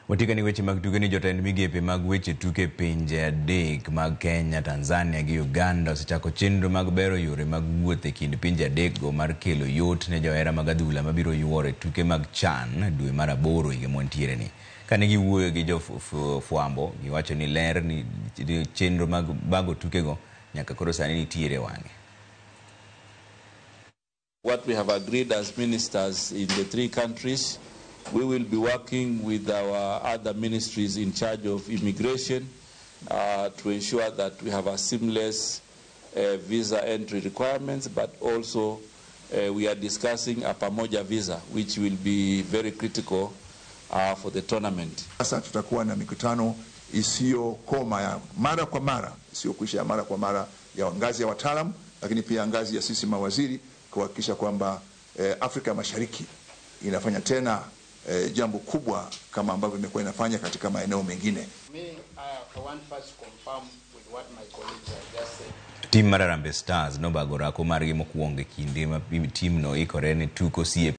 Watikani weche mag tuke ni jotend migepe mag weche tuke e pinje adek mag Kenya, Tanzania gi Uganda osechako chenro mag bero yore mag wuoth e kind pinje adekgo mar kelo yot ne johera mag adhula mabiro yuoro e tuke mag CHAN dwe mar aboro higa mwantiere ni. Kane giwuoyo gi jofwambo, giwacho ni ler ni chenro mag bago tukego nyaka koro sani nitiere wang'e. What we have agreed as ministers in the three countries, we will be working with our other ministries in charge of immigration to ensure that we have a seamless visa entry requirements, but also we are discussing a Pamoja visa, which will be very critical for the tournament. Sasa tutakuwa na mikutano isiyokoma ya mara kwa mara, isiyokuisha ya mara kwa mara ya ngazi ya wataalam, lakini pia ngazi ya sisi mawaziri kuhakikisha kwamba Afrika Mashariki inafanya tena jambo kubwa kama ambavyo imekuwa inafanya katika maeneo mengine. Me, I want first to confirm with what my colleagues have just said. Tim mar Harambee Stars nobago orako margi mokwongo e kinde ma timno ikore ne tuko sie.